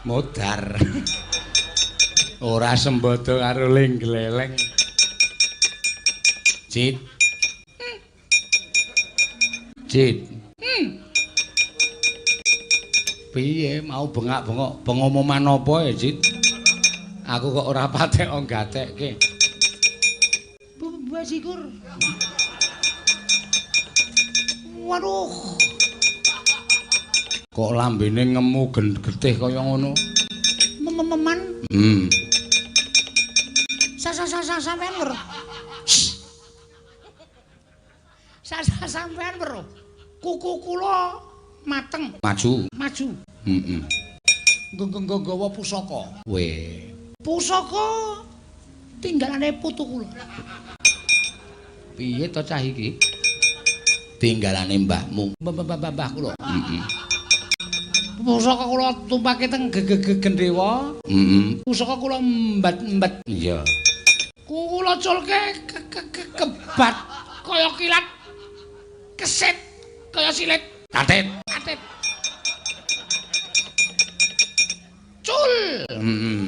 Modar. Ora sembodo karo ling gleleng. Cit. Cit. Piye mau bengak-bengok pengumuman apa ya, Cit? Aku kok ora patek gatekke. Bajigur. Waduh. Kok lambene ngemu getih kaya ngono? Mememan. Sa sampean weruh. Sa sampean weruh. Kuku kula mateng. Maju. Maju. Heeh. Nggawa pusaka. Weh. Pusaka tinggalane putu kula. Piye to cah iki? Tinggalane mbahmu. Mbah kula. Heeh. Pusaka kula tumpake teng gendhewa. Heeh. Pusaka kula mbat-mbat. Iya. Kula culke kebat kaya kilat. Kesit kaya silit. Tatit. Tatit. Cul. Heeh.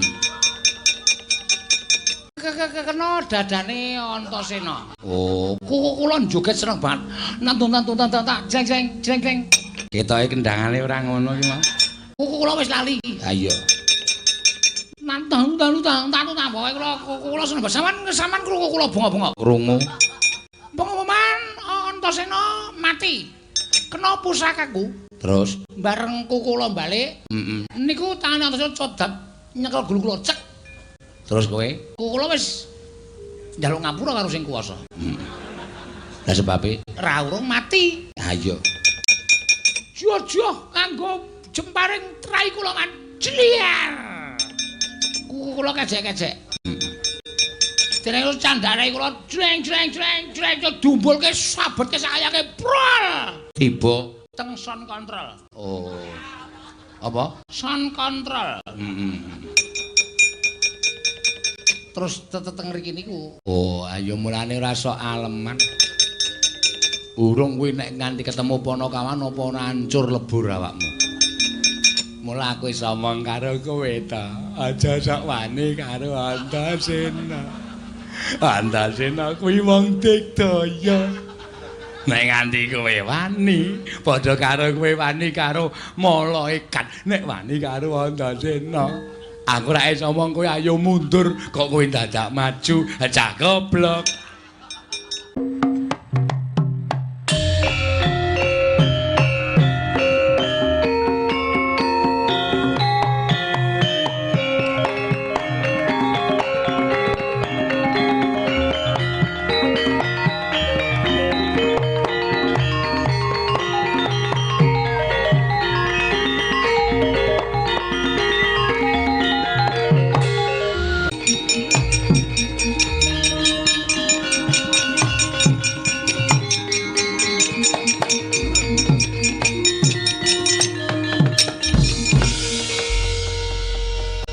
Kena dadane Antasena. Oh, kuku kula joget seneng banget. Nantun tak jeng jeng jeng jeng. Ketoke kendangane ora ngono iki, Mas. Kuku kula wis lali. Ha iya. Nantun tantun tantun pokoke kula kuku kula seneng banget. Sampeyan krungu kula bengok-bengok. Krungu. Pengumuman Antasena mati. Kena pusakaku. Terus bareng kuku kula balik. Heeh. Niku tangane Antasena codap nyekel gulu kula cek. Terus kowe? Kula wis njaluk ngapura karo sing kuwasa. Lah sebabe ra urung mati. Ha iya. Jojoh nganggo jemparing trai kula man. Jliar. Kuku kula kejek-kejek. Dereng candane kula jreng jreng jreng jreng dumbulke sabetke sakayake prol. Tiba teng sound control. Oh. Apa? Sound control. Heeh. Terus teteng ngriki niku. Oh, ayo mulane ora sok aleman. Urung kuwi nek nganti ketemu Panakawan apa ora hancur lebur awakmu. Mula aku iso omong karo kowe ta. Aja sok wani karo Antasena. Antasena kuwi wong digdaya. Nek nganti kowe wani, padha karo kowe wani karo malaikat. Nek wani karo Antasena, aku ora iso omong kowe ayo mundur kok kowe dadak maju, cah goblok.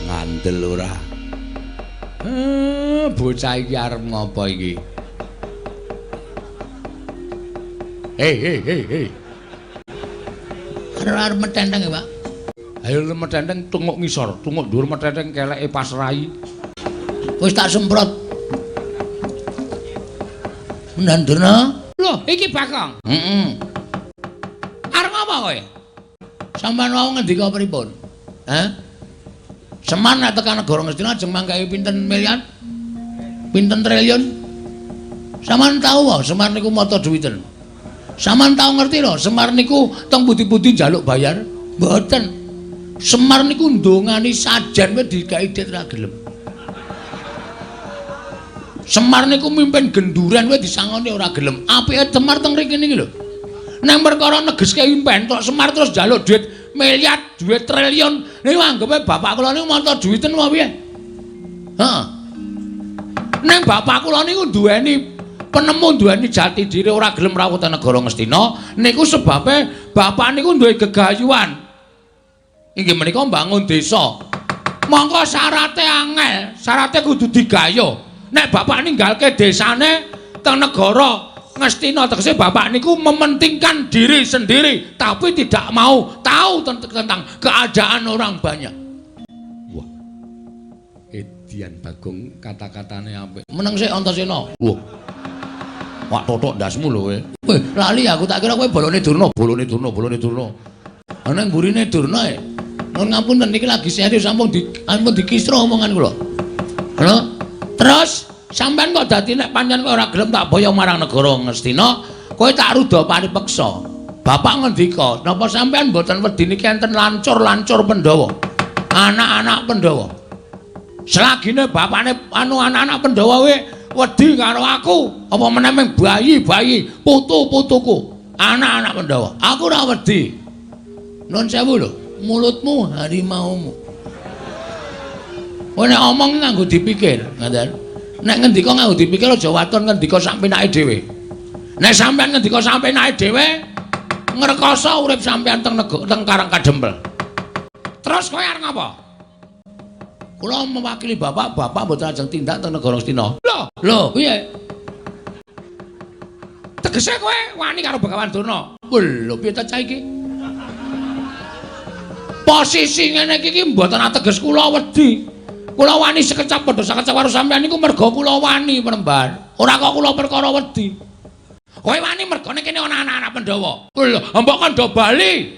Ngandel ora? Bocah iki arep ngopo iki? Hei hei hei hei. Arep metenteng ya, Pak? Ayo metenteng tunguk ngisor, tunguk dhuwur metenteng keleke pas rai. Wis tak semprot. Ndandurna? Lho, iki Bagong. Heeh. Arep ngopo kowe? Sampeyan wau ngendika pripun? Hah? Semar nek tekan negara Ngastina ajeng mangkai pinten miliar? Pinten triliun? Sampeyan tau wae Semar niku mata duwiten. Sampeyan tau ngerti lho, Semar niku teng pundi-pundi njaluk bayar? Mboten. Semar niku ndongani sajen wae digawe dit ra gelem. Semar niku mimpin genduren wae disangoni ora gelem. Apike Semar teng mriki niki lho. Nang perkara negeske impen tok Semar terus njaluk duit miliar, duit triliun. Niku anggepe bapak kula niku mata duwiten apa piye? Heeh. Neng bapak kula niku duweni penemu, duweni jati diri ora gelem rawuh teng negara Ngastina niku sebabe bapak niku duwe gegayuhan. Inggih menika mbangun desa. Mongko syarate angel, syarate kudu digayuh. Nek bapak ninggalke desane teng negara Ngastina tegese bapak niku mementingkan diri sendiri tapi tidak mau tahu tentang keadaan orang banyak. Dian Bagong kata-katane apik. Meneng sik Antasena. Wah. Wak totok ndasmu lho kowe. Weh, lali aku tak kira kowe bolone Durna, bolone Durna, bolone Durna. Ana ning mburine Durna e. Nuwun ngapunten niki lagi serius sampun di ampun dikisra omongan kula. Lho, terus sampean kok dadi nek pancen kowe ora gelem tak boyong marang negara Ngastina, kowe tak ruda paripeksa. Bapak ngendika, napa sampean mboten wedi niki enten lancur-lancur Pandhawa? Anak-anak Pandhawa. Selagine bapakne anu anak-anak Pandhawa kowe wedi karo aku, apa meneh ming bayi-bayi, putu-putuku, anak-anak Pandhawa. Aku ora wedi. Nuwun sewu lho, mulutmu harimaumu. Kowe nek omong nganggo dipikir, ngoten. Nek ngendika nganggo dipikir aja waton ngendika sak penake dhewe. Nek sampean ngendika sak penake dhewe, ngrekoso urip sampean teng teng Karang Kadempel. Terus kowe arep ngapa? Kula mewakili bapak, bapak mboten ajeng tindak teng negara Ngastina. Lho, lho, piye? Tegese kowe wani karo Begawan Durna. Lho, piye ta cah iki? Posisi ngene iki mboten ateges kula wedi. Kula wani sekecap padha sakecap karo sampean niku merga kula wani Premban. Ora kok kula perkara wedi. Kowe wani mergane kene ana anak-anak Pandhawa. Lho, mbok kandha bali.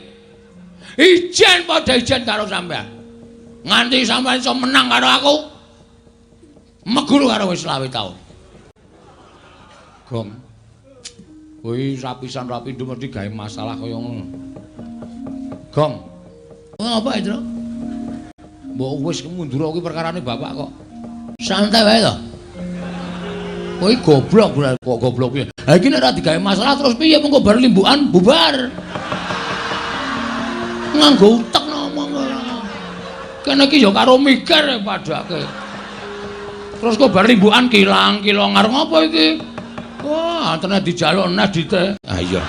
Ijen padha ijen karo sampean. Nganti sampean iso menang karo aku. Meguru karo wis 25 taun. Gong. Kuwi rapisan rapindho mesti gawe masalah kaya ngono. Gong. Apa itu? Mbok wis mundur kuwi perkarane bapak kok. Santai wae to. Kowe goblok kok goblok piye? Ha iki nek ora digawe masalah terus piye mengko bar limbukan bubar. Nganggo utek ngomong ora. Kene iki ya karo mikir padake. Terus kok bar limbukan kilang-kilong arep ngopo iki? Wah, antene dijaluk neh dite. Ha iya.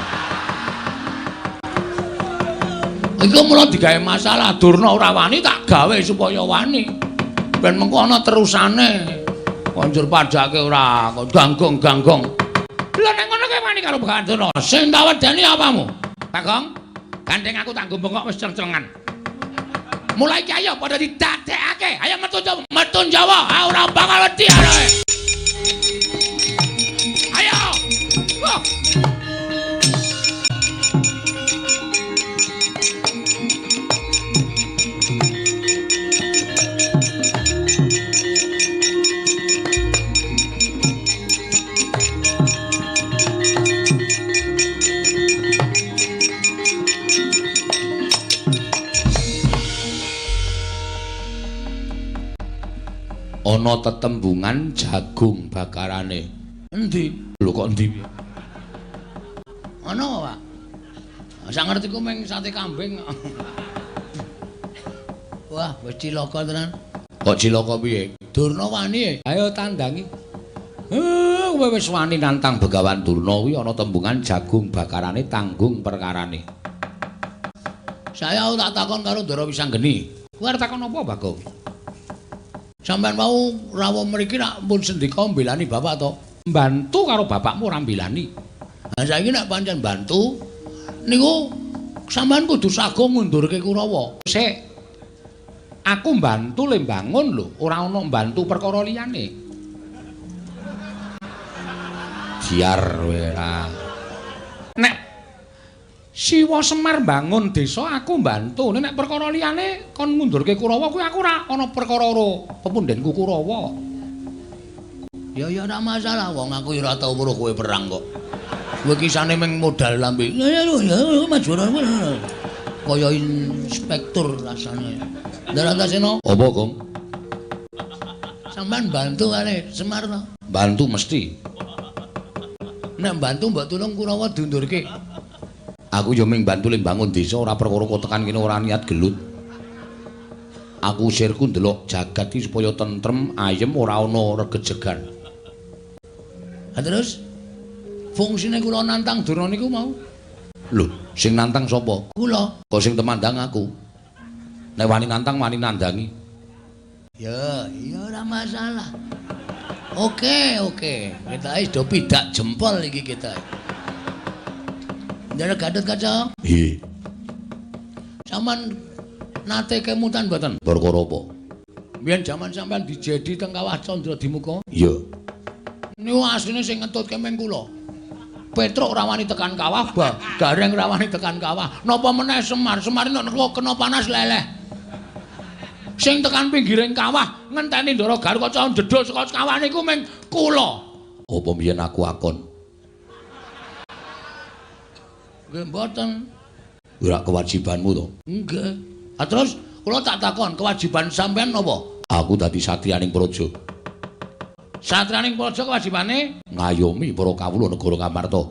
Iku mula digawe masalah Durna ora wani tak gawe supaya wani. Ben mengko ana terusane. Konjur padake ora kok ganggong-ganggong. Lha nek ngono kowe wani karo Begawan Durna, sing tak wedeni apamu? Bagong, gandeng aku tak nggo bengok wis ceng-cengan. Mulai iki ayo padha didadekake. Ayo metu Jawa, metu Jawa, ora bakal wedi ae. Ayo. Wah. Ana tetembungan jagung bakarane. Endi? Lho kok endi piye? Ana apa, Pak? Sak ngertiku mung sate kambing. Wah, wis cilaka tenan. Kok cilaka piye? Durna wani. Ayo tandangi. Kowe wis wani nantang Begawan Durna kuwi ana tembungan jagung bakarane tanggung perkarane. Saya tak takon karo Ndara Wisanggeni. Kowe arep takon apa, Bagong? Sampeyan mau rawuh mriki rak pun sendika mbelani bapak to? Mbantu karo bapakmu ora mbelani. Ha saiki nek pancen mbantu niku sampeyan kudu sago ngundurke Kurawa. Sik. Aku mbantu le mbangun lho, ora ana mbantu perkara liyane. Biar kowe ora. Nek Siwa Semar mbangun desa aku mbantu. Nek perkara liyane kon ngundurke Kurawa kuwi aku ora ana perkara karo pepundhenku Kurawa. Ya ya ora masalah wong aku ya ora tau weruh kowe perang kok. Kowe kisane mung modal lambe. Ya ya maju kaya inspektur rasane. Ndara Antasena. Apa, Gong? Sampeyan bantu kare Semar to? Bantu mesti. Nek bantu mbok tulung Kurawa diundurke. Aku ya mung bantu le mbangun desa ora perkara kok tekan kene ora niat gelut. Aku sirku ndelok jagat iki supaya tentrem, ayem, ora ana regejegan. Ha terus fungsine kula nantang Durna niku mau. Lho, sing nantang sapa? Kula. Kok sing temandang aku. Nek wani nantang wani nandangi. Ya, ya ora masalah. Oke, oke. Kita wis do pidak jempol iki kita. Ndara Gatot Kaca. Nggih. Sampeyan nate kemutan mboten? Perkara apa? Mbiyen jaman sampean dijedi teng Kawah Candra Dimuka? Iya. Niku asline sing ngetutke ming kula. Petruk ora wani tekan kawah, Gareng ora wani tekan kawah. Napa meneh Semar? Semar nek kena panas leleh. Sing tekan pinggiring kawah ngenteni Ndara Garukaca ndedul saka kawah niku ming kula. Apa mbiyen aku akon? Nggih mboten. Ora kewajibanmu to? Nggih. Ah terus kula tak takon, kewajiban sampean napa? Aku dadi satriyaning praja. Satriyaning praja kewajibane ngayomi para kawula negara Ngamarta.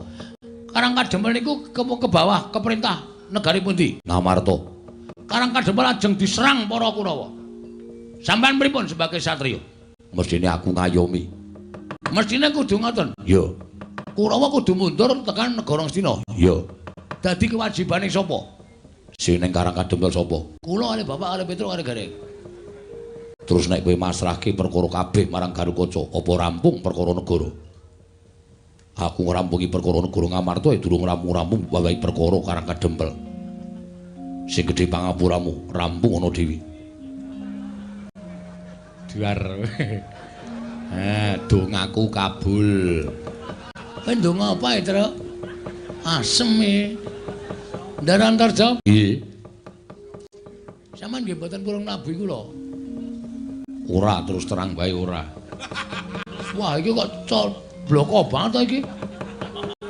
Karang Kadempel niku ke bawah ke perintah negari pundi? Ngamarta. Karang Kadempel lajeng diserang para Kurawa. Sampean pripun sebagai satriya? Mestine aku ngayomi. Mestine kudu ngoten. Iya. Kurawa kudu mundur tekan negara Ngastina. Iya. Dadi kewajibane sapa? Sing ning Karang Kadempel sapa? Kula kalih bapak kalih Petruk kalih Gareng. Terus nek kowe masrahke perkara kabeh marang Garukaca, apa rampung perkara negara? Aku ngrampungi perkara negara Ngamarta ya durung rampung-rampung wawahi perkara Karang Kadempel. Sing gedhe pangapuramu, rampung ana dhewe. Duar. Dongaku kabul. Kowe ndonga apa, Truk? Asem e. Ndara Antarja? Nggih. Sampeyan nggih mboten purung nabi kula. Ora, terus terang bae ora. Wah, iki kok bloko banget to iki.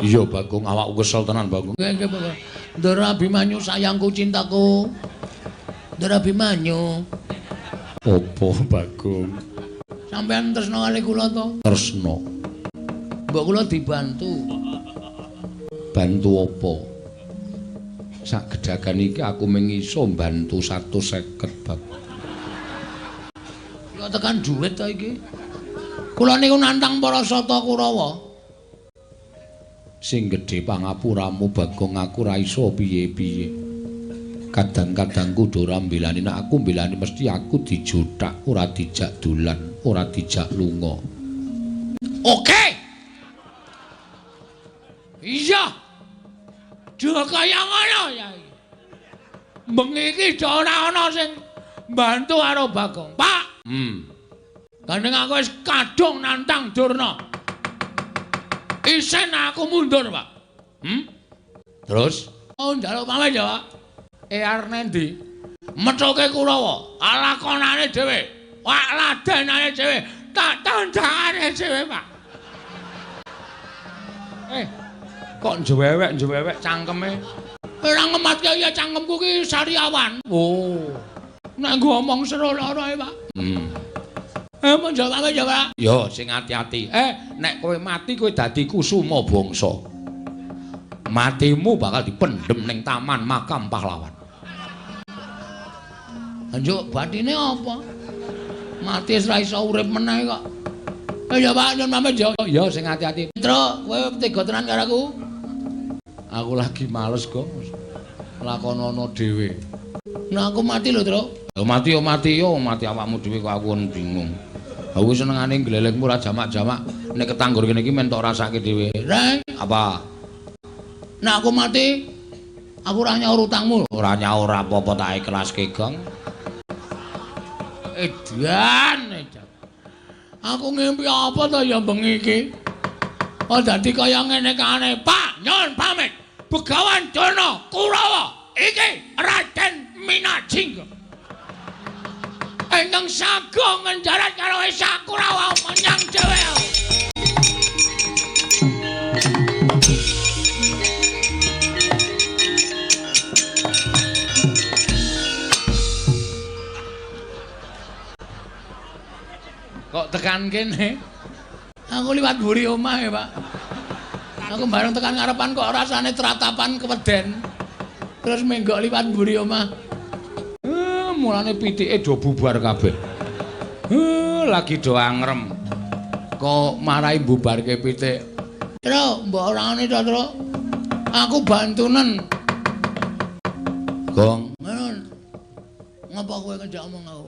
Iya, Bagong, awakku kesel tenan, Bagong. Nggih, nggih, Bagong. Ndara Abimanyu sayangku cintaku. Ndara Abimanyu. Apa, Bagong? Sampeyan tresna kali kula to? Tresna. Mbok kula dibantu. Bantu apa? Sak gedagan iki aku mung iso mbantu 150, Bagong. Kula tekan dhuwit to iki. Kula niku nantang para sata Kurawa. Sing gedhe pangapuramu, Bagong, aku ora iso piye-piye. Kadang-kadang kudu ora mbelani, nek aku mbelani mesti aku dijothak, ora dijak dolan, ora dijak lunga. Oke. Iya. Duh kaya ngono ya iki. Bengi iki do ora ana sing mbantu karo Bagong. Pak. Gandeng aku wis kadung nantang Durna. Isen aku mundur, Pak. Terus? Oh, njaluk pamit ya, Pak. Arep nendi? Methuke Kurawa, lakonane dhewe. Wak ladenane dhewe, tak tandangane dhewe, Pak. Kok njewewek-njewewek cangkeme? Ora ngematke ya cangkemku ki sariawan. Oh. Nek nggo omong seru lara e, Pak. Mun jawab ya, Pak. Yo sing ati-ati. Nek kowe mati kowe dadi kusuma bangsa. Matimu bakal dipendhem ning taman makam pahlawan. Njuk batine apa? Mati wis ora iso urip meneh kok. Ya Pak, nyun pamit ya. Ya sing ati-ati. Truk, kowe tega tenan karo aku. Aku lagi males, Gong. Lakonono dhewe. Nah aku mati lho, Truk. Ya mati yo mati yo, mati awakmu dhewe kok aku bingung. Aku senengane glelengmu ora jamak-jamak. Nek ketanggur kene iki men tok rasake dhewe. Reng, apa? Nek aku mati, aku ora nyaur utangmu. Ora nyaur apa-apa tak ikhlaske, Gong. Edan, edan. Aku ngimpi apa to ya bengi iki? Oh dadi kaya ngene kane, Pak, nyun pamit. Begawan Durna Kurawa iki Raden Minajingga. Ingkang sagung ngenjarat karo Esa Kurawa menyang dhewe. Kok tekan kene? Aku liwat mburi omah ya, Pak. Aku bareng tekan ngarepan kok rasane tratapan keweden. Terus menggok liwat mburi omah. Mulane pitike do bubar kabeh. Lagi do angrem. Kok marai bubarke pitik. Truk, mbok ora ngene to, Truk. Aku bantunen. Gong. Ngono. Ngapa kowe ngejak omong aku?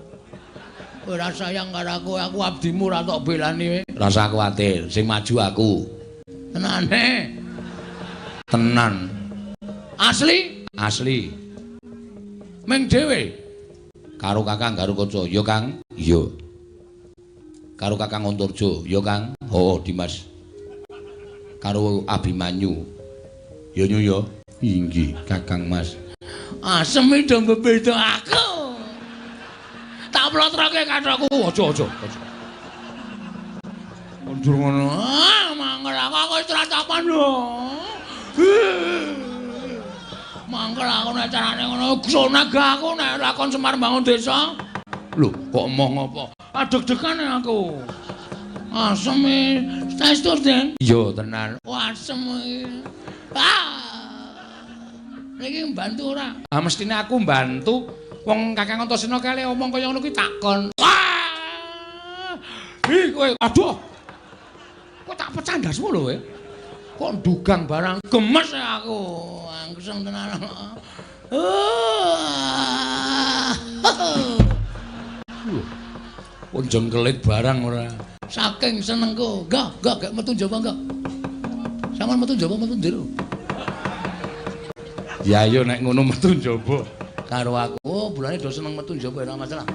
Ora sayang karo aku, aku abdimu ora tok belani kowe. Rasa kuwatir, sing maju aku. Tenane. Tenan. Asli? Asli. Ming dhewe. Karo Kakang Garukaca. Ya, Kang. Iya. Karo Kakang Antarja, ya Kang. Oh, Dimas. Karo Abimanyu. Ya Nyu ya. Inggih, Kakang Mas. Asem do bebeda aku. Tak plotroke kathokku. Aja aja aja. Mundur ngono. Ah, mangkel aku wis tratapan lho. Mangkel aku nek carane ngono, sonaga aku nek lakon Semar mbangun desa. Lho, kok emoh ngopo? Adeg-degan aku. Asem saestu, Den. Iya, tenan. Oh, asem iki. Ah. Niki mbantu ora? Ah, mestine aku mbantu. Wong Kakang Antasena kale omong kaya ngono kuwi takon. Wah! Ih, kowe aduh. Kok tak pecah ndasmu lho kowe. Kok ndugang barang gemes aku. Angseng tenan. Kok jengkelit barang ora. Saking senengku. Enggak metu njaba enggak. Sampeyan metu njaba metu njero. Ya ayo nek ngono metu njaba. Karo aku, oh, bulane do seneng metu njaba ora masalah.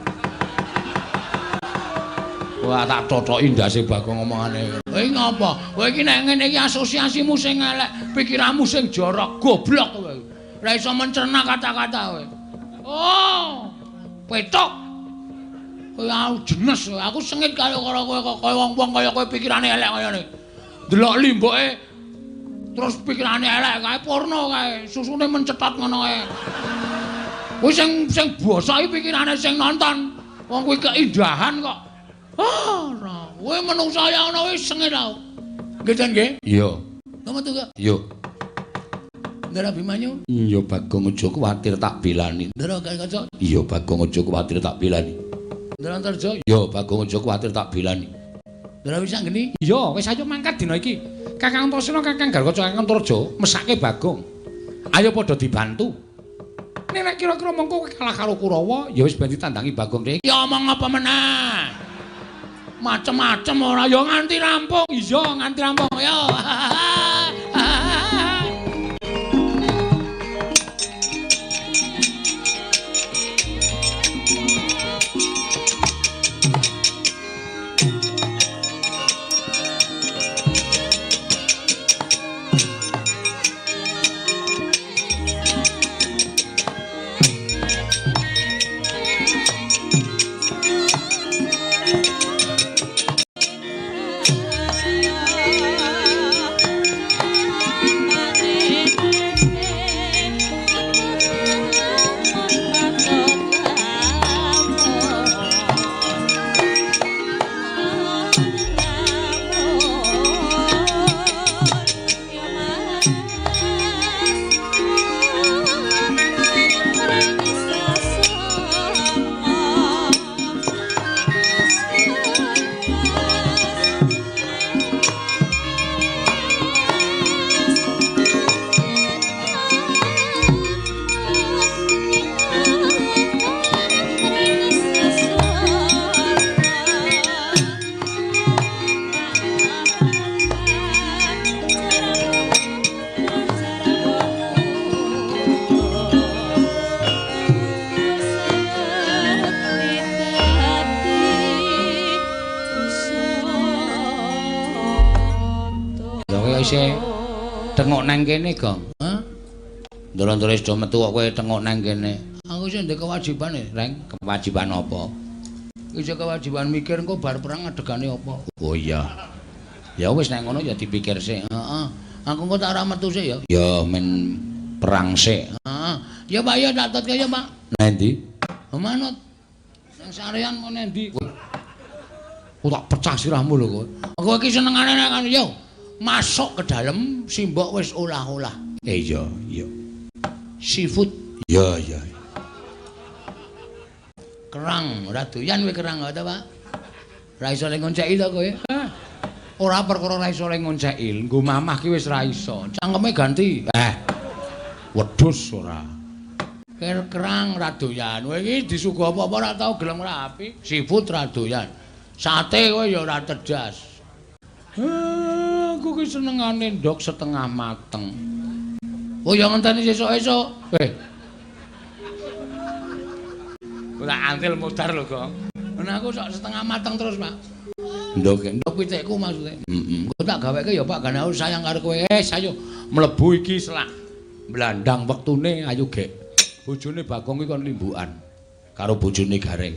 Wah, tak totoki ndase Bagong omongane. Kowe ngopo? Kowe iki nek ngene iki asosiasimu sing elek, pikiranmu sing jorok, goblok kowe. Ora iso mencerna kata-kata kowe. Oh, petok. Kowe aku jenes, aku sengit karo kowe kaya wong-wong kaya kowe pikirane elek kaya ngene. Delok limboke terus pikirane elek kae porno kae, susune mencetot ngono kae. Kuwi sing bosok iki pikirane sing nonton. Wong kuwi keindahan kok. Ah, ora. Kowe menungsa ya ngono wis sengit aku. Nggih, Den nggih? Iya. Metu kok? Iya. Ndara Abimanyu? Iya, Bagong aja kuwatir tak belani. Ndara Kaca? Iya, Bagong aja kuwatir tak belani. Ndara Antarja? Iya, Bagong aja kuwatir tak belani. Ndara Wisanggeni? Iya, wis ayo mangkat dina iki. Kakang Antasena, Kakang Garkaca, Kakang Antarja mesake Bagong. Ayo padha dibantu. Nek kira-kira mengko kalah karo Kurawa, ya wis ben ditandangi Bagong dhewe. Ya omong apa meneh? Macem-macem ora ya nganti rampung. Iya, nganti rampung. Yo. Tengok nang kene, Gong. Hah? Ndoro-ndoro wis do metu kok kowe tengok nang kene. Aku sing ndek kewajiban e, Reng. Kewajiban apa? Iki kewajiban mikir engko bar perang adegane apa. Oh iya. Ya wis nek ngono ya dipikir sik. Heeh. Aku engko tak ora metu sik ya. Ya men perang sik. Heeh. Ya Pak ya tak tutke ya, Pak. Nang ndi? Manut. Nang sarean mau nang ndi? Kok tak pecah sirahmu lho kowe. Kowe iki senengane nek yo. Masuk ke dalam simbok wis olah-olah. Iya, iya. Seafood. Iya, iya. Kerang, ora doyan kowe kerang ta, Pak? Ora iso le ngonceki to kowe? Ora perkara ora iso le ngonceki, nggo mamah ki wis ora iso. Cangkeme ganti. Wedhus ora. Kerang ora doyan. Kowe iki disuguh apa-apa ora tau gelem ora api. Seafood ora doyan. Sate kowe ya ora tedas. Aku ki senengane ndok setengah mateng. Oh ya ngenteni sesuk-esuk. Ora antil modar lho, Gong. Nah aku sok setengah mateng terus, Pak. Ndok, ndok pitikku maksudnya. Heeh. Engko tak gaweke ya, Pak, gane aku sayang karo kowe. Eh, ayo mlebu iki selak. Blandang wektune ayo gek. Bojone Bagong iki kon limbukan karo bojone Gareng.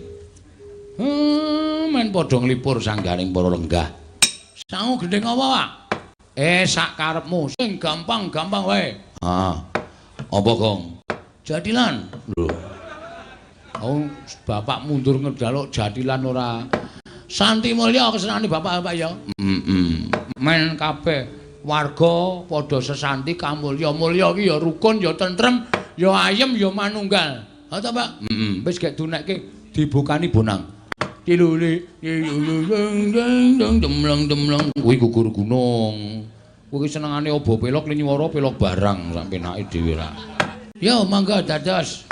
Men padha nglipur sangganing para lenggah. Sangu gendheng apa, Pak? Eh, sak karepmu sing gampang-gampang wae. Heeh. Apa, Gong? Jatilan. Lho. Oh, bapak mundur ngejaluk jatilan ora. Santi mulya kesenane bapak-bapak ya. Heeh. Men kabeh warga padha sesanti kamulya. Mulya iki ya rukun, ya tentrem, ya ayem, ya manunggal. Ha ta, Pak? Heeh. Wis gek dunekke dibukani bonang. Tiluli demleng demleng kuwi gugur gunung. Kuwi senengane obo pelok linyuwara pelok barang sak penake dhewe ra. Yo mangga dados.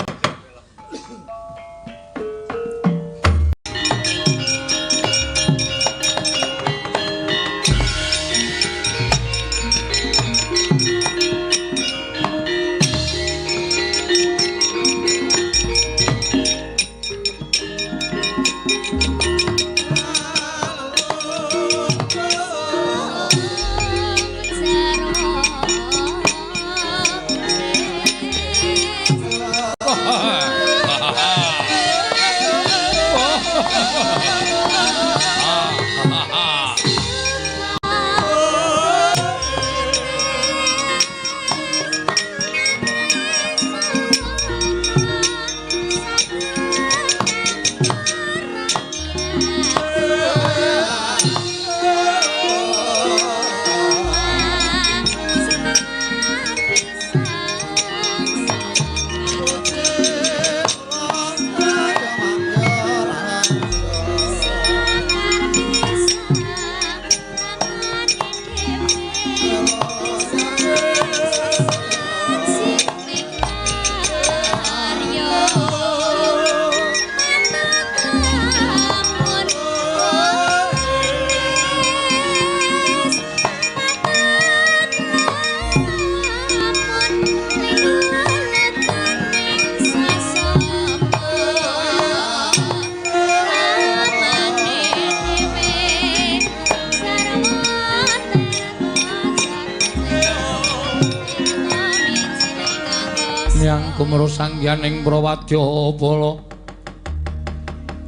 Sangyaning Prawadyabala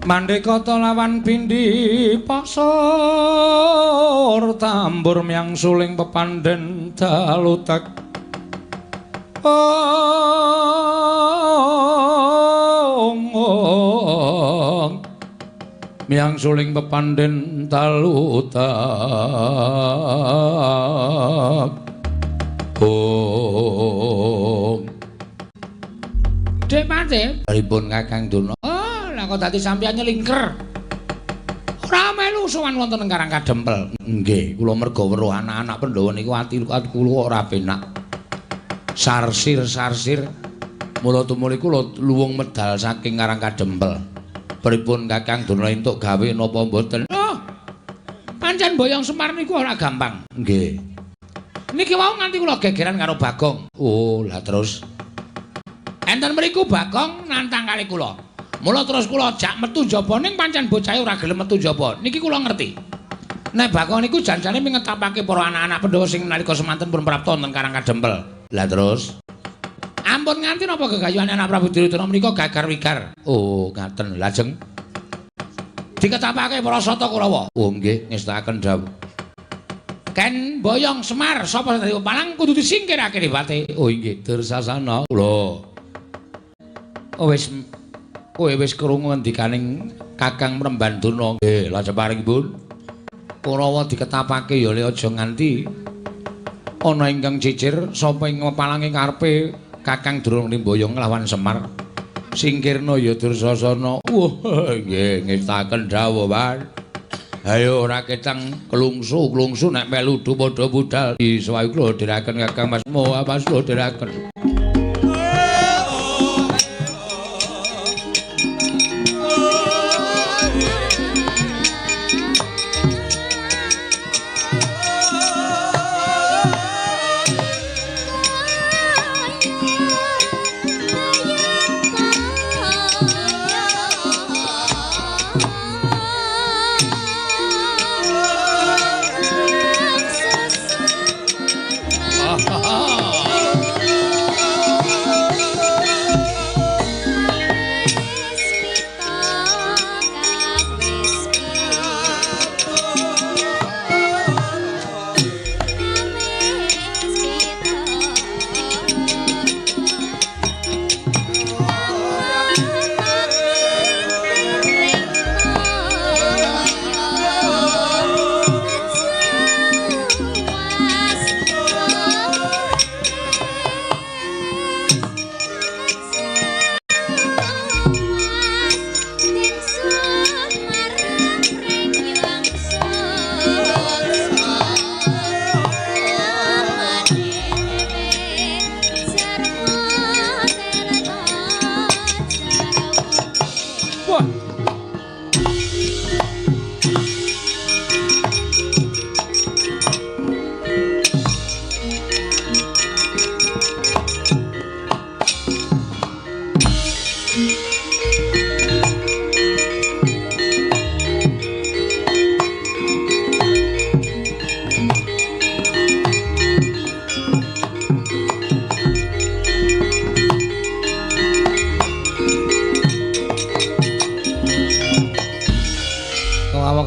Mandekata lawan pindhi pasor tambur myang suling pepandhen dalutek ong myang suling pepandhen dalutek ong. Dek Pate, pripun Kakang Durna? Oh, lah kok dadi sampeyan nyelingker. Ora melu sowan wonten ing Karang Kadempel. Nggih, kula merga weruh anak-anak Pandhawa niku ati kula ora penak. Sarsir-sarsir mula tumuli kula luwung medal saking Karang Kadempel. Pripun Kakang Durna entuk gawe napa mboten? Oh. Pancen boyong Semar niku ora gampang. Nggih. Niki wau nganti kula gegeran karo Bagong. Oh, lah terus enten mriku Bagong nantang kali kula. Mula terus kula jak metu njaba ning pancen bocahe ora gelem metu njaba. Niki kula ngerti. Nek Bagong niku janjane mingetapake para anak-anak Pandhawa sing nalika semanten pun prapta wonten Karang Kadempel. Lah terus ampun nganti napa gegayuhane anak Prabu Duryudana menika gagar wigar. Oh, ngaten. Lajeng diketapake para Sata Kurawa. Oh nggih, ngestakaken dawuh. Ken boyong Semar sapa sing dadi palang kudu disingkirake dipate. Oh inggih, Dursasana. Lho. Oh wis kowe wis krungu ngendikaning Kakang Mremban Durna. Nggih, lajeng paringipun Kurawa diketapake ya le aja nganti ana ingkang cicir sapa ing pepalange karepe Kakang Durna mboyong nglawan Semar. Singkirna ya Dursasana. Wah, nggih ngestakaken dawuh, Pak. Ayo ora ketang klungsu-klungsu nek melu padha budal. Iso ayo kula dherekaken Kakang Mas Mo, Mas kula dherekaken.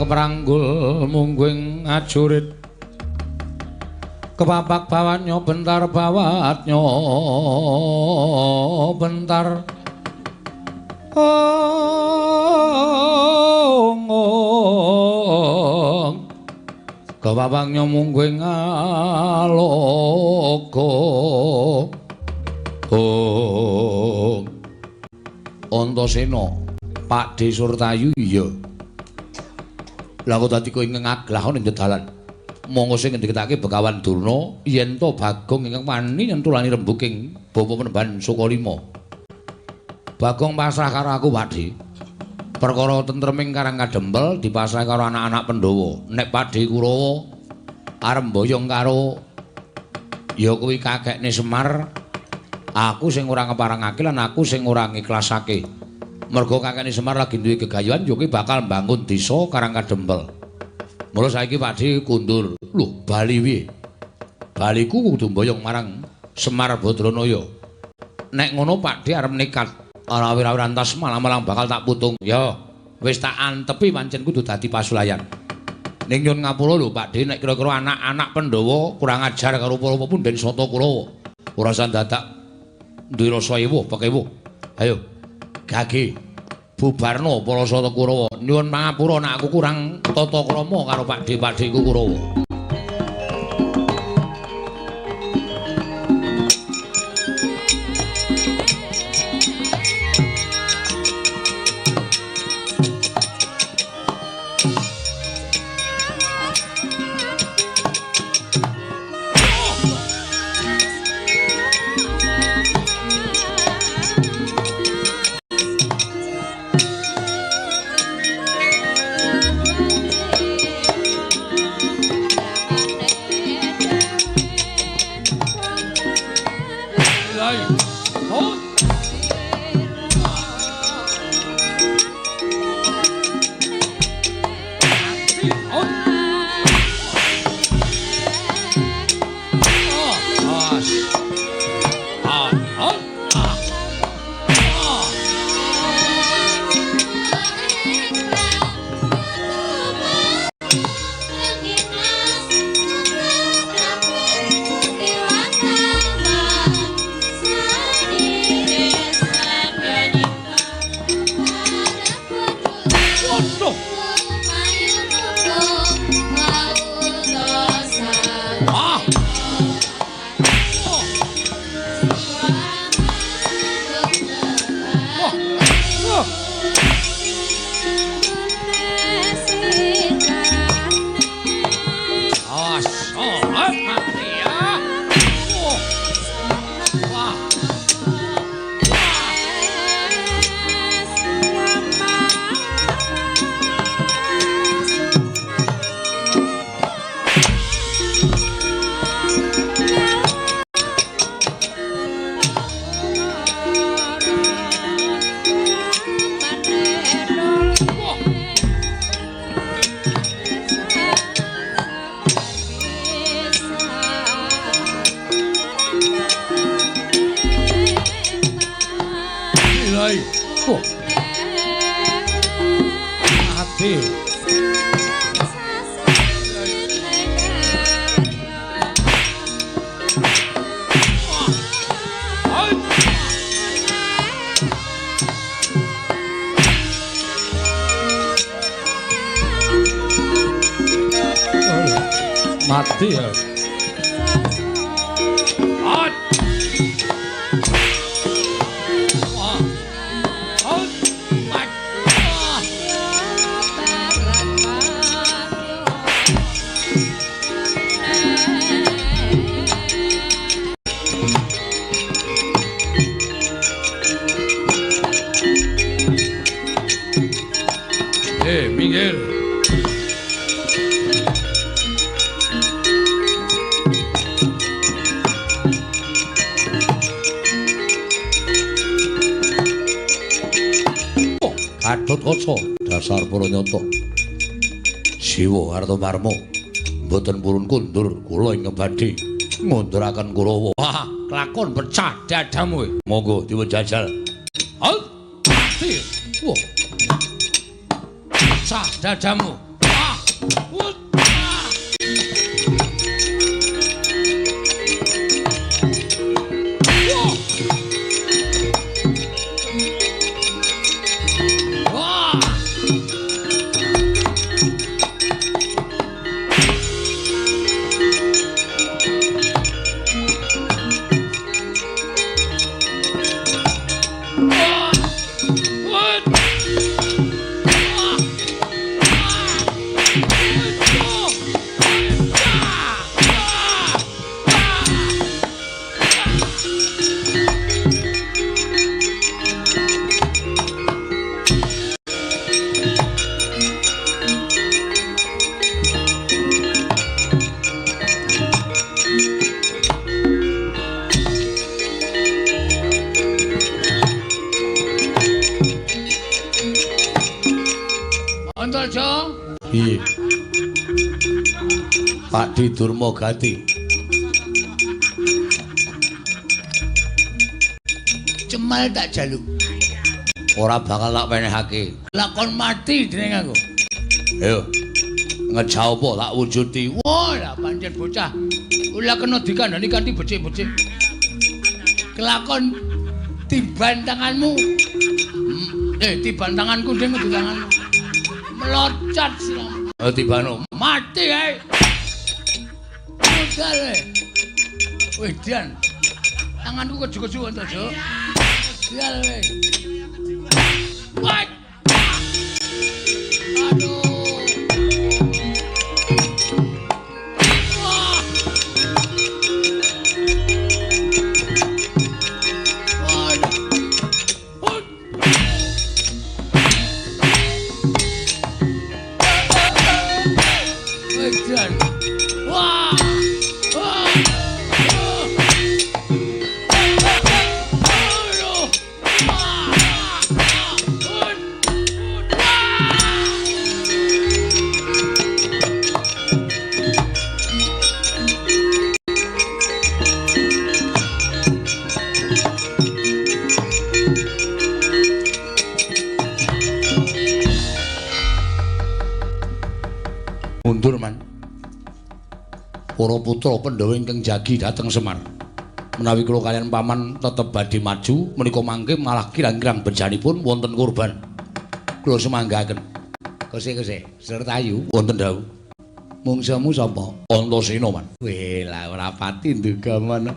Kepapak prangggul mungguing ajurit. Kepapak bawatnya bentar bawatnya bentar. Ong ong. Kepapaknya mungguing aloka. Ong. Antasena, Pakdhe Surtayu iya. Lah kok dadi kowe ngaglah ning dalan. Monggo sing ngendikake Begawan Durna yen to Bagong ingkang wani nyentulani rembuking bapa Penemban Sukalima. Bagong pasrah karo aku, Pakdhe. Perkara tentreming Karang Kadempel dipasrah karo anak-anak Pandhawa. Nek Pakdhe Kurawa arep mboyong karo ya kuwi kakekne Semar, aku sing ora ngeparengake lan aku sing ora ngiklasake. Mergo kakekne Semar lagi duwe gegayuhan ya kuwi bakal mbangun desa Karang Kadempel. Mula saiki Pakdhe kundur. Lho, bali piye? Baliku kudu mboyong marang Semar Badranaya. Nek ngono Pakdhe arep nekat. Ora awir-awiran tas malang-malang bakal tak putung. Ya, wis tak antepi pancen kudu dadi pasulayan. Ning nyun ngapura lho Pakdhe, nek kira-kira anak-anak Pandhawa kurang ajar karo para punden Sata Kurawa. Ora usah dadak duwe rasa ewuh pekewuh. Ayo, gage bubarno para Sata Kurawa. Nyuwun pangapura nek aku kurang tata krama karo Pakdhe-pakdheku Kurawa. Mati ya. Minggir. Gatotkaca dasar para nyata. Siwa Artamarma mboten purun kundur kula ingkang badhe ngunduraken Kurawa. Wah, kelakon pecah dadamu. Monggo dipun jajal. Wah. Pecah dadamu. Antarja. Piye? Pak Di Durmagati. Cemal tak jaluk. Ora bakal tak wenehake. Lakon mati jeneng aku. Ayo. Ngejah apa tak wujudi. Wah, lah pancen bocah. Ora kena dikandani kanthi becik-becik. Kelakon tiban tanganmu. Tiban tanganku ding di tanganmu. Melocat siramu. Oh, tibano. Mati ae. Modal ae. Wedan. Tanganku keju-keju Antarja. Modal ae. Wah. Aduh. Wah. Waduh. Wedan. Wah. Wah. Aduh. Wah. Mundur man. Para putra Pandhawa ingkang jagi dhateng Semar. Menawi kula kaliyan paman tetep badhe maju menika mangke malah kirang-kirang bejanipun wonten korban. Kula sumanggaken. Kose-kose, Sertayu wonten dawuh. Mungsuhmu sapa? Antasena man. Weh, lah ora pati nduga mana.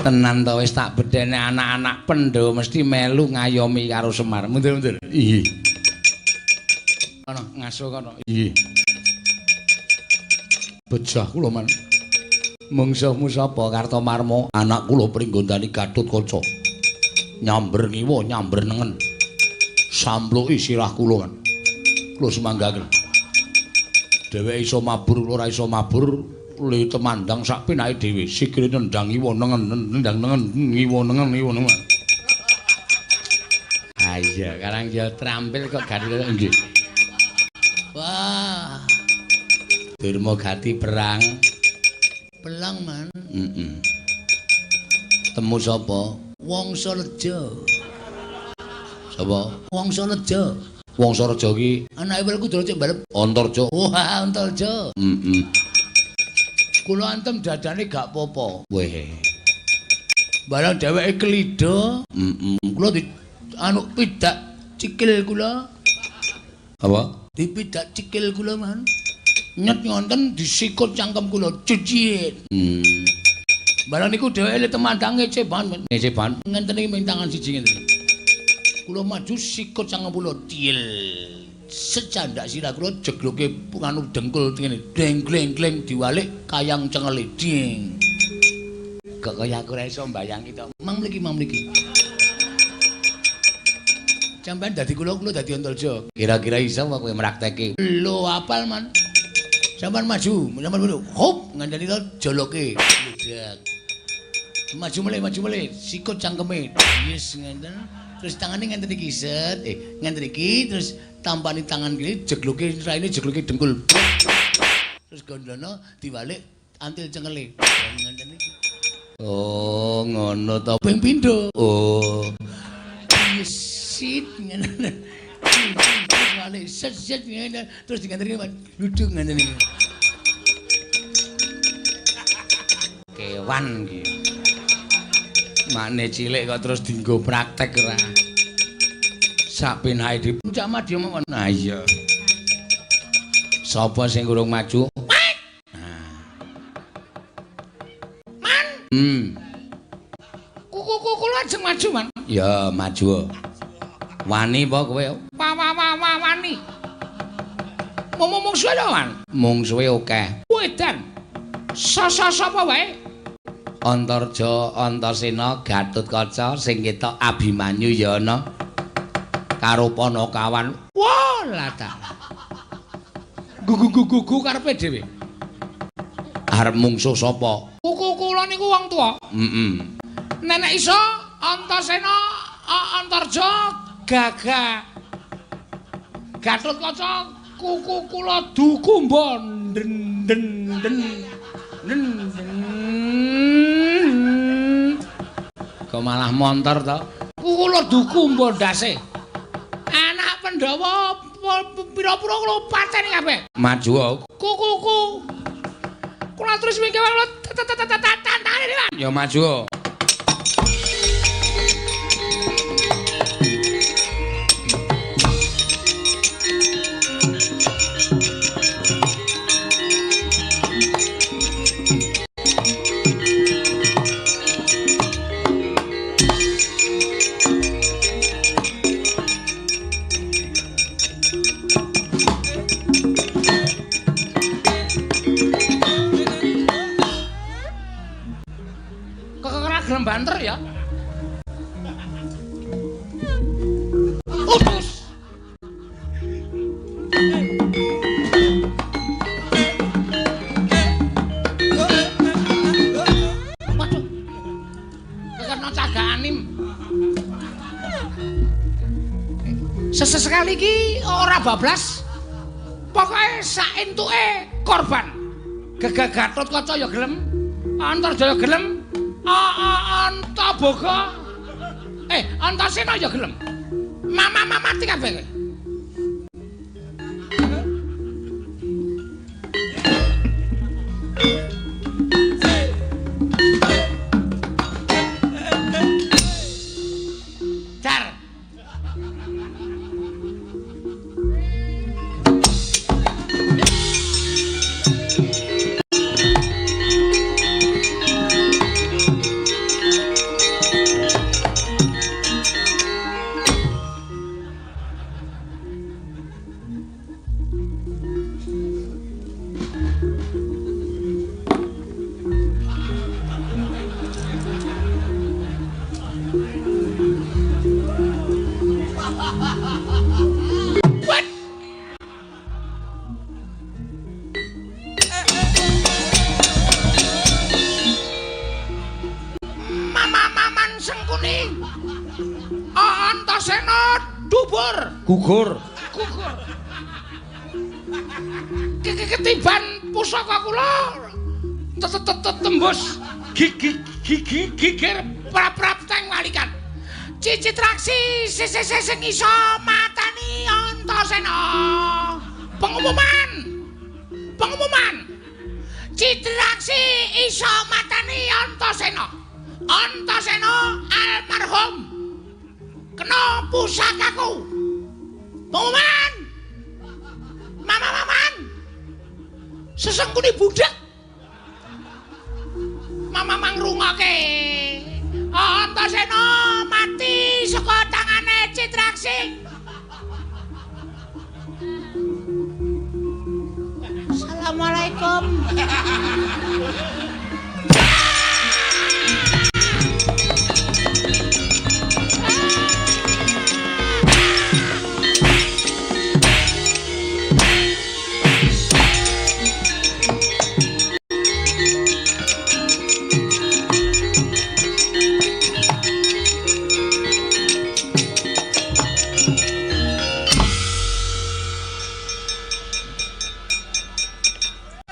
Tenan to wis tak bedhene anak-anak Pandhawa mesti melu ngayomi karo Semar. Mundur-mundur. Iya. Kono ngaso kono. Iya. Bejah kula man. Mungsuhmu sapa? Kartomarma. Anak kula Pringgondani Gatotkaca. Nyamber ngiwa, nyamber nengen. Sampluki sirah kula man. Kula sumanggaken. Dheweke iso mabur, kula ora iso mabur, le temandang sak penake dhewe. Sikile nendang ngiwa nengen, nendang nengen, ngiwa nengen, ngiwa nengen. Ha iya, karang ya trampil kok gari nggih. Wah. Durmagati perang. Pelang man. Heeh. Temu sapa? Wangsa Leja. Sapa? Wangsa Leja. Wangsa Reja ki anake Werkudara cek mbalep Antarja. Wah, Antarja. Heeh. Kula antem dadane gak apa-apa. Weh. Barang dheweke klida, heeh. Kula di anu pidak cikil kula. Apa? Dipidak cikil kula man. Nyet ngonten disikut cangkem kula cicit. Barang niku dheweke le temandang ngece banget. Ngece banget. Ngenten iki ming tangan siji ngenten. Kula maju sikut cangkem kula tiel. Secandak sirah kula jegloke anu dengkul ngene. Deng gleng gleng diwalik kayang cengele ding. Kok kaya aku ora iso mbayangi to. Mang mriki, mang mriki. Sampeyan dadi kula, kula dadi Antarja. Kira-kira iso apa kowe mrakteke? Lho apal man. Sampeyan maju, sampeyan maju. Hop, ngandani to joloke. Bludak. Maju melih, sikut cangkeme. Yes ngenten. Terus tangane ngenten iki set, ngenten iki terus tampani tangan kene jegloke raine jegloke dengkul. Terus gondono diwalik antil cengele. Ngenten iki. Oh, ngono to. Ping pindho. Oh. Yes, sit ngene. balik set set ngene terus diganteni duduk ngene iki. Kewan iki. Makne cilik kok terus dienggo praktek ora. Sak penake di Puncak Madya mawon. Ha iya. Sapa sing urung maju? Nah. Man. Kuku kula ajeng maju, Man. Ya, maju. Wani apa kowe? Wa wani. Mungsuhe lho, Man. Mungsuhe akeh. Wedan. Sapa wae? Antarja, Antasena, Gatotkaca sing ketok Abimanyu ya ana. Karo Panakawan. Wah, lah ta. Gugu-gugu karepe dhewe. Arep mungsuh sapa? Kuku kula niku wong tuwa. Heeh. Nenek iso Antasena, Antarja, Gaga. Gatotkaca, kuku kula dukumba den den den. Den. Kok malah montor to? Kuku kula dukumba ndase. Anak Pandhawa pira-pira kula pateni kabeh. Maju. Kuku. Kula terus mingke kula tantangane, Man. Ya maju. Banter ya. Utus. Waduh. Kekena cagak anim. Sesekali iki ora bablas. Pokoke sak entuke korban. Gegah Gatotkaca ya gelem, Antarja ya gelem. Antaboga. Antasena ya gelem. Mama mati kabeh. Dar. Gugur. Gugur. Ketiban pusaka kula tembus gigi gigir prap-prap teng walikat. Cicitraksi sing iso matani Antasena. Pengumuman. Pengumuman. Citraksi iso matani Antasena. Antasena almarhum kena pusakaku. Pengumuman. Mama maman. Sesengkuni budak. Mama mangrungoke. Antasena mati saka tangane Citraksi. Assalamualaikum.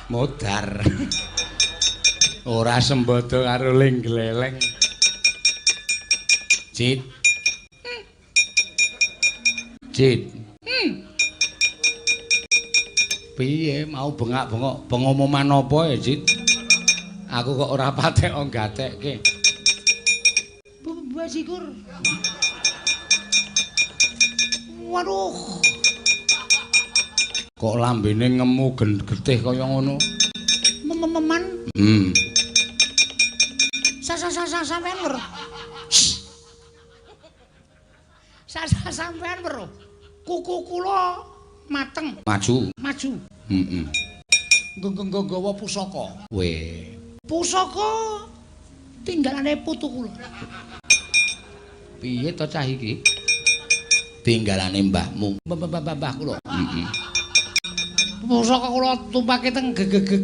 Modar. Ora sembodo karo ling gleleng. Cit. Cit. Piye mau bengak-bengok pengumuman apa ya, Cit? Aku kok ora patek gatekke. Bajigur. Waduh. Kok lambene ngemu getih kaya ngono? Mememan. Sa sampean weruh. Sa sampean weruh. Kuku kula mateng. Maju. Maju. Heeh. Nggawa pusaka. Weh. Pusaka tinggalane putu kula. Piye to cah iki? Tinggalane mbahmu. Mbah kula. Heeh. Pusaka kula tumpake teng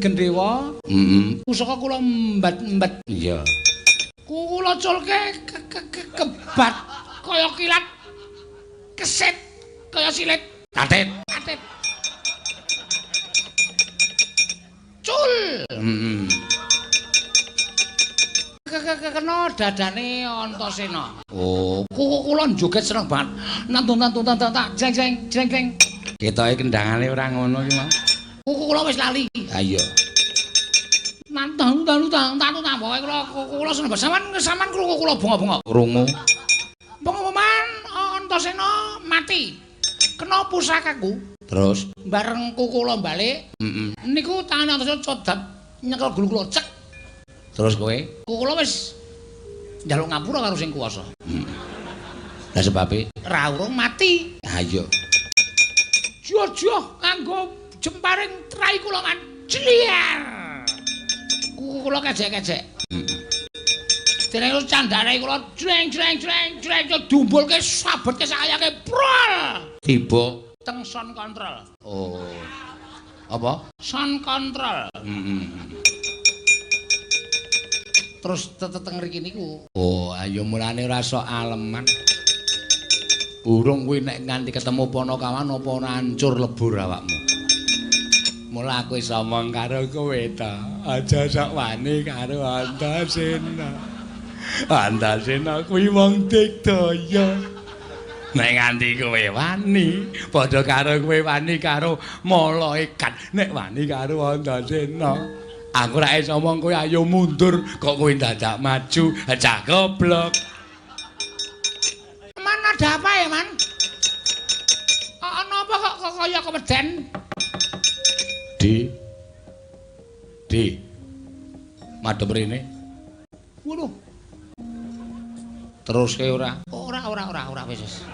gendhewa. Heeh. Pusaka kula mbat-mbat. Iya. Kula culke kebat kaya kilat. Kesit kaya silit. Tatit. Tatit. Cul. Heeh. Kena dadane Antasena. Oh, kuku kula joget seneng banget. Nantun nantun nantun tak jeng jeng jeng jeng. Ketoke kendangane ora ngono iki, Mas. Kuku kula wis lali. Ha iya. Nantun nantun nantun nantun pokoke kula kuku kula seneng banget. Sampeyan sampean krungu kula bengok-bengok. Krungu. Pengumuman Antasena mati. Kena pusakaku. Terus bareng kuku kula balik. Heeh. Niku tangane Antasena codap nyekel gulu kula cek. Terus kowe? Kuku kula wis njaluk ngapura karo sing kuwasa. Lah sebabe? Ra urung mati. Ha iya. Jojoh nganggo jemparing trai kula man. Jliar. Kuku kula kejek-kejek. Heeh. Dene candane kula jreng jreng jreng jreng dumbulke sabetke sayake prol. Tiba teng sound control. Oh. Apa? Sound control. Heeh. Terus teteng mriki niku. Oh, ayo mulane ora sok aleman. Urung kuwi nek nganti ketemu Panakawan apa ora hancur lebur awakmu. Mula aku iso omong karo kowe ta. Aja sok wani karo Antasena. Antasena kuwi wong digdaya. Nek nganti kowe wani, padha karo kowe wani karo malaikat. Nek wani karo Antasena, aku ora iso omong kowe ayo mundur, kok kowe dadak maju, cah goblok. Man ada apa ya, Man? Ana apa kok kaya keweden? D. D. Madhep rene. Waduh. Teruske ora? Ora ora ora ora wis wis.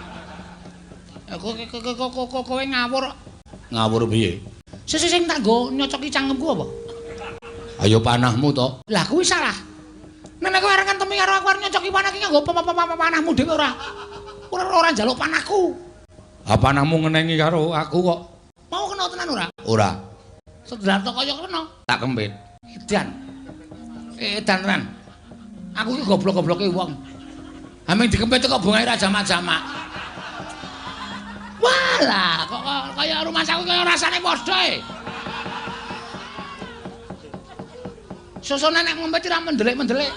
Kowe ngawur. Ngawur piye? Sing sing tak nggo nyocoki cangkemku apa? Ayo panahmu to. Lah kuwi salah. Nek kowe arep ngentemi karo aku arep nyocoki panah iki nganggo panahmu dhewe ora. Ora ora njaluk panahku. Ha panahmu ngenengi karo aku kok. Mau kena tenan ora? Ora. Sedrato kaya kena. Tak kempit. Edan. Edan tenan. Aku iki goblok-gobloke wong. Ameng dikempit kok bungae ra jamak-jamak. Walah, kok kaya rumah saku kaya rasane padha e. Susune nek ngempit ora mendelik-mendelik.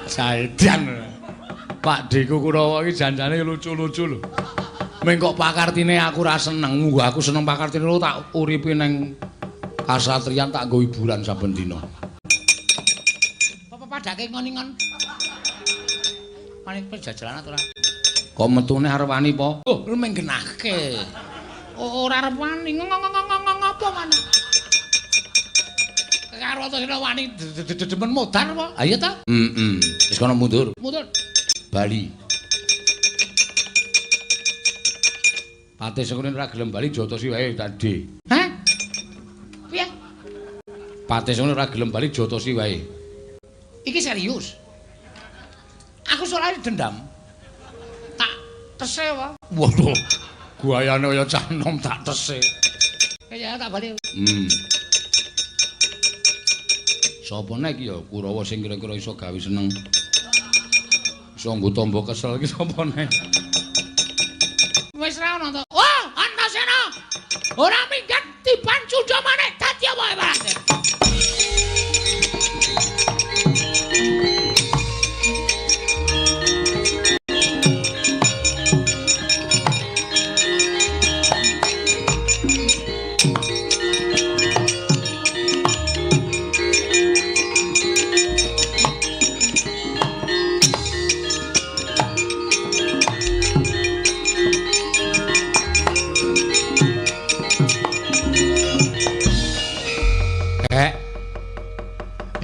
Saidan. Pak Deku Kurawa iki janjane lucu-lucu lho. Meng kok pakartine aku ora seneng, munggo aku seneng pakartine lho tak uripi neng kasatriyan tak nggo hiburan saben dina. Apa padake ngon-ngon? Paling pejajalan ora? Kok metune arep wani po? Oh, lu menggenahke. Ora arep wani ngopo wani. Karo Antasena wani demen modar apa? Ha iya ta? Heeh. Wis kono mundur. Mundur. Bali. Patih Sengkuni ora gelem bali jotosi wae tadi. Hah? Piye? Patih Sengkuni ora gelem bali jotosi wae. Iki serius. Aku soalnya dendam. Tak tese wae. Waduh. Guayane kaya cah nom tak tese. Ya tak bali. Sapa nek iki ya Kurawa sing kira-kira iso gawe seneng. Iso nggo tamba kesel iki sapa nek? Wis ra ono to. Oh, Antasena. Ora minggat tiban cundha maneh dadi apa wae.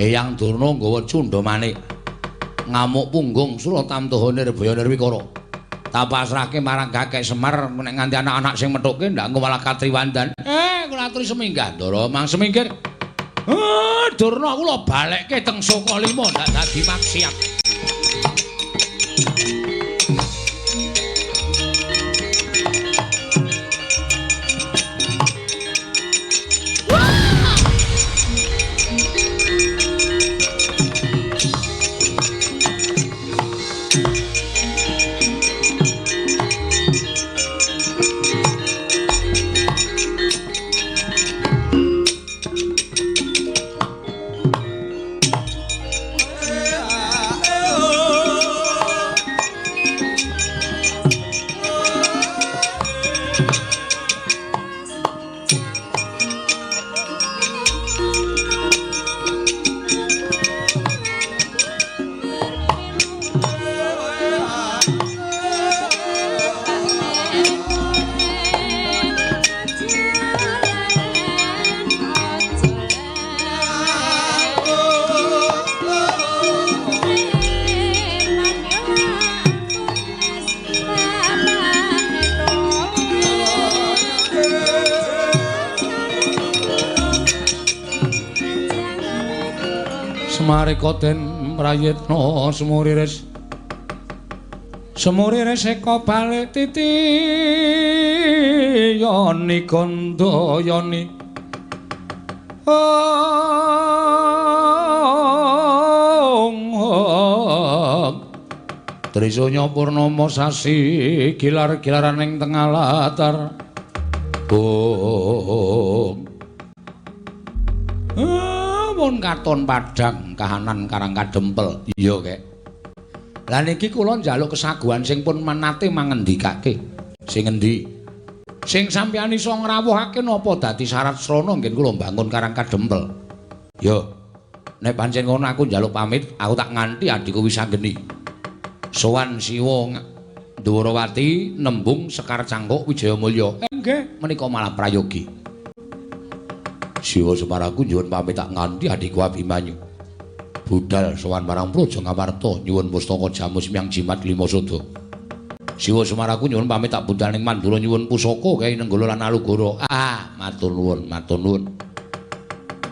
Eyang Durna nggawa cundha manik. Ngamuk punggung Suratamtaha Nirbaya Nirwikara. Tak pasrahke marang Kakek Semar nek nganti anak-anak sing methuke ndak engko malah katriwandan. Kula aturi seminggah Ndara, mang semingkir. Durna kula balekke teng Sukalima ndak dadi maksiat. Semarika den prayitna semuriris. Semuriris eka balik titi yoni gandayani. Trisanya purnama sasi gilar-gilaran ing tengah latar. Pun katon padhang kahanan Karang Kadempel. Iya, Kek. Lah niki kula njaluk kesaguhan sing pun menate mangendikake. Sing endi? Sing sampeyan iso ngrawuhake napa dadi syarat srana ngen kula mbangun Karang Kadempel? Yo. Nek pancen ngono aku njaluk pamit, aku tak nganti adhiku Wisanggeni. Sowan Siwa Ndwarawati nembung Sekar Cangkuk Wijayamulya. Nggih, menika malah prayogi. Siwa Semar aku nyuwun pamit tak nganti adhiku Abimanyu. Budal sowan marang Praja Ngamarta nyuwun pustaka jamus miang jimat lima sada. Siwa Semar aku nyuwun pamit tak budal ning Mandura nyuwun pusaka kae Nenggala lan Alugoro. Ah, matur nuwun, matur nuwun.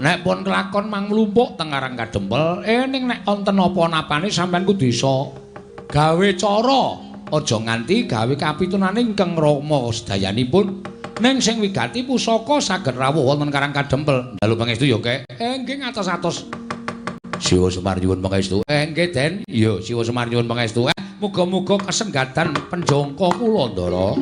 Nek pun kelakon mang mlumpuk teng Karang Kadempel, ning nek wonten apa-napane sampean kudu iso gawe cara, aja nganti gawe kapitunane ingkang rama sedayanipun. Ning sing wigati pusaka saged rawuh wonten Karang Kadempel. Dalu pangestu ya, Kek. Nggih ngatos-atos. Siwa Semar nyuwun pangestu. Nggih, Den. Iya, Siwa Semar nyuwun pangestu. Muga-muga kasenggatan penjangka kula, Ndara.